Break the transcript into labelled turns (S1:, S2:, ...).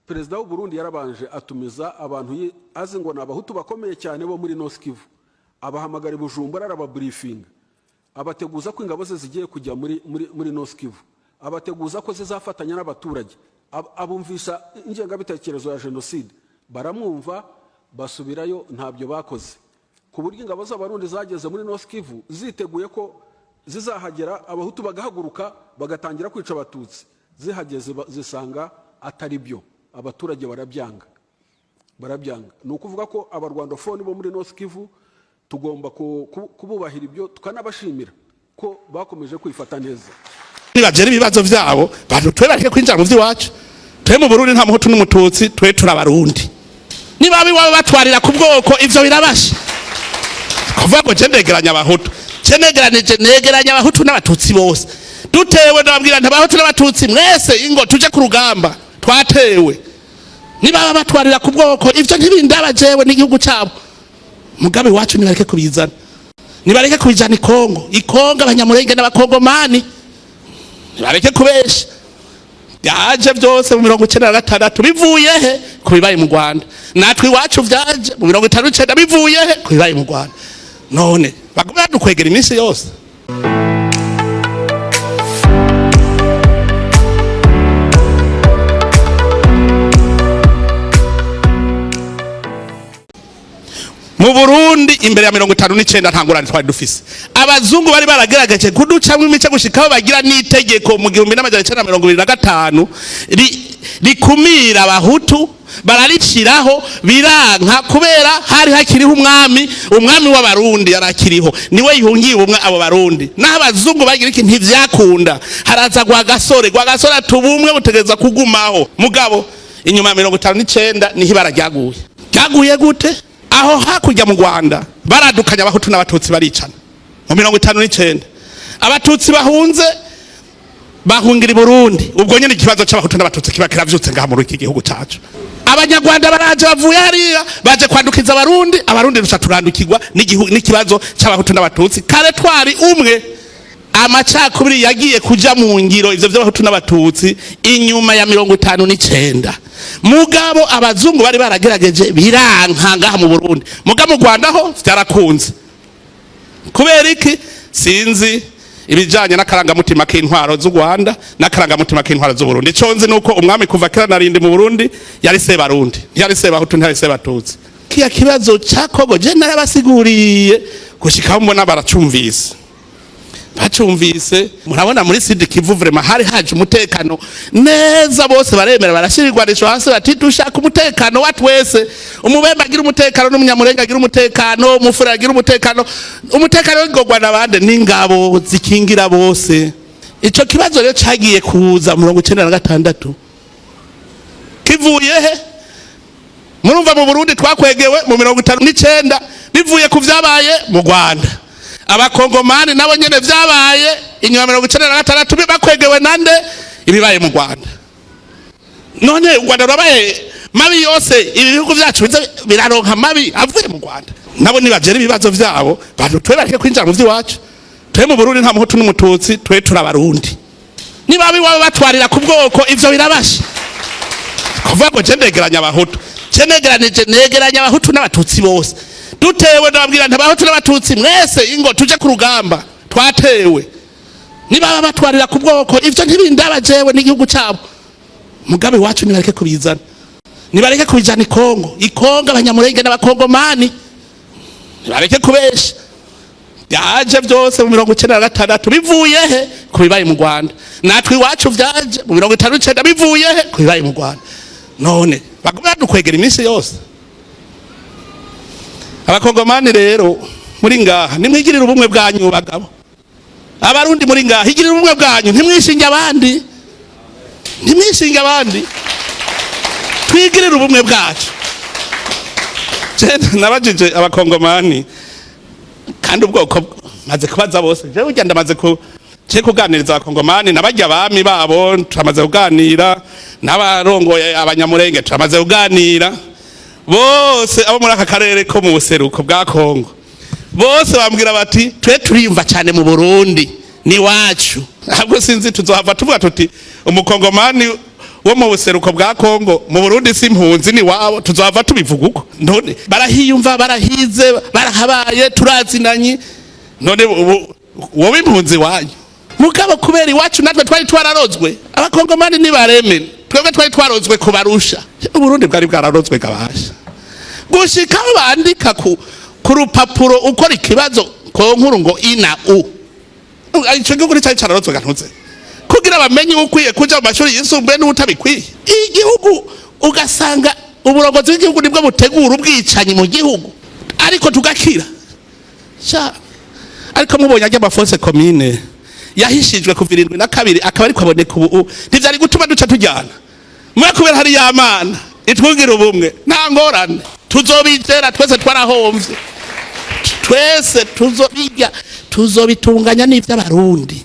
S1: Perezida w'u Burundi yarabanje atumiza abantu azi ngo ni Abahutu bakomeye cyane bo muri North Kivu, abahamagara i Bujumbura, arababurifinga, abateguza ko ingabo ze zigiye kujya muri North Kivu, abateguza ko zizafatanya n'abaturage, abumvisha ingengabitekerezo ya jenoside. Baramwumva, basubirayo, ntabyo bakoze, ku buryo ingabo z'Abarundi zageze muri North Kivu ziteguye ko zizahagera Abahutu bagahaguruka bagatangira kwica Abatutsi. Zihageze zisanga atari byo, abaturage barabyanga, barabyanga. Ni ukuvuga ko Abarwandofoni bo muri North Kivu tugomba kububahira ibyo, tukanabashimira ko bakomeje kwifata neza.
S2: Nibagera ibibazo vyabo bantu, twe bareke kwinjira mu vy'iwacu. Twe mu Burundi nta Muhutu n'Umututsi, twe turabarundi. Niba iwabo batwarira ku bwoko, ivyo birabasha kuvuga ngo je ndegeranya Abahutu, je negeranije, negeranya Abahutu n'Abatutsi bose. Dutewe, ndababwira nti: "Abahutu n'Abatutsi mwese, ingo tuje ku rugamba, twatewe." Niba batwarira ku bwoko, ivyo ntibindaba jewe n'igihugu cabo. Mugabe iwacu nibareke kubizana, nibareke kubijana i Kongo. I Kongo Abanyamurenge n'Abakongomani, nibareke kubesha. Byaje byose mu 96 bivuye he? Ku bibaye mu Rwanda. Natwe iwacu vyaje mu 59 bivuye he? Ku bibaye mu Rwanda. None baguma badukwegera iminsi yose. Mu Burundi imbere ya 59 nta ngorane twari dufise. Abazungu bari baragerageje kuducamwo imice gushikaho bagira n'itegeko mu 1925 rikumira Abahutu, barariciraho, biranka kubera hari hakiriho umwami, umwami w'Abarundi yarakiriho, niwe yungiye ubumwe abo Barundi. Naho abazungu bagira iki, ntivyakunda. Haraza Rwagasore. Rwagasore ati: "Ubumwe butegereza kugumaho." Mugabo inyuma ya 59 niho ibara ryaguye. Ryaguye gute? Aho hakurya mu Rwanda baradukanya Abahutu n'Abatutsi, baricana mu 59. Abatutsi bahunze bahungira i Burundi. Ubwo nyene ikibazo c'Abahutu n'Abatutsi kiba kiravyutse ngaha muri iki gihugu cacu. Abanyarwanda baraje, bavuye hariya, baje kwandukiza Abarundi. Abarundi ruca turandukirwa n'ikibazo c'Abahutu n'Abatutsi. Kare twari umwe. Amacakubiri yagiye kuja mu ngiro, ivyo vy'Abahutu n'Abatutsi, inyuma ya 59. Mugabo abazungu bari baragerageje, biranka ngaha mu Burundi. Mugabo mu Rwanda ho vyarakunze. Kubera iki? Sinzi ibijanye n'akarangamutima k'intwaro z'u Rwanda n'akarangamutima k'intwaro z'u Burundi. Ico nzi nuko umwami kuva kera narindi mu Burundi yari Sebarundi, ntiyari Sebahutu, ntiyari Sebatutsi. Kiya kibazo ca Kongo je narabasiguriye gushikaho mbona baracumvise, bacumvise. Murabona muri Sud Kivu vraiment hari haje umutekano neza, bose baremera, barashyira igwanisho hasi, bati: "Dushaka umutekano wa twese. Umubembe agira umutekano, n'Umunyamurenga agira umutekano, Umufura agira umutekano." Umutekano w'ingogwa n'abande n'ingabo zikingira bose. Ico kibazo rero cagiye kuza 96 kivuye he? Murumva, mu Burundi twakwegewe mu 59 bivuye ku vyabaye mu Rwanda. Abakongomani nabo nyene vyabaye inyuma 96 bakwegewe nande? Ibibaye mu Rwanda. None u Rwanda rwabaye mabi yose, ibi bihugu vyacu biza biraronka mabi avuye mu Rwanda. Nabo nibagera ibibazo vyabo bantu, twe bareke kwinjira mu vy'iwacu. Twe mu Burundi nta Muhutu n'Umututsi, twe turabarundi. Niba iwabo batwarira ku bwoko, ivyo birabasha kuvuga ngo je ndegeranya Abahutu, je negeranije, negeranya Abahutu n'Abatutsi bose. Dutewe, ndababwira nti: "Abahutu n'Abatutsi mwese, ingo tuje ku rugamba, twatewe." Niba batwarira ku bwoko, ivyo ntibindaba jewe n'igihugu cabo. Mugabe iwacu nibareke kubizana, nibareke kubijana i Kongo. I Kongo Abanyamurenge n'Abakongomani, nibareke kubesha. Byaje byose mu 96 bivuye he? Ku bibaye mu Rwanda. Natwe iwacu vyaje mu 59 bivuye he? Ku bibaye mu Rwanda. None baguma badukwegera iminsi yose. Abakongomani rero muri ngaha, nimwigirire ubumwe bwanyu. Bagabo, Abarundi muri ngaha, igirire ubumwe bwanyu, ntimwishinge abandi, ntimwishinge abandi. Twigirire ubumwe bwacu. Je nabajije Abakongomani, kandi ubwoko maze kubaza bose, jewe burya ndamaze ku je kuganiriza Abakongomani n'abarya abami babo, turamaze kuganira n'abarongoye Abanyamurenge, turamaze kuganira bose abo muri aka karere ko mu buseruko bwa Kongo. Bose bambwira bati: "Twe turiyumva cyane mu Burundi, ni wacu." Ntabwo sinzi, tuzohava tuvuga tuti Umukongomani. wo mu buseruko bwa Kongo mu Burundi si impunzi ni wabo, tuzava tubivuga uko. None barahiyumva, barahize, barahabaye, turazinanye. None ubu wowe impunzi wanyu? Mugabo kubera iwacu natwe twari twararozwe, Abakongomani nibareme, twebwe twari twarozwe kubarusha. Uburundi bwari bwararozwe kabasha gushika aho bandika ku rupapuro ukora ikibazo concours ngo ina u ico gihugu cari cararozwe gantuze kugira bamenye ukwiye kuja mu mashuri yisumbuye n'utabikwiye. Igihugu ugasanga uburongozi bw'igihugu nibwo butegura ubwicanyi mu gihugu, ariko tugakira sha. Ariko mubonye ajya ama fosses communes yahishijwe kuva 72, akaba ariko aboneka ubu, ntivyari gutuma duca tujyana mwe? Kubera hari yamana itwugira ubumwe, nta ngorane tuzobizera. Twese twarahomvye, twese tuzobijya, tuzobitunganya n'ivy'Abarundi.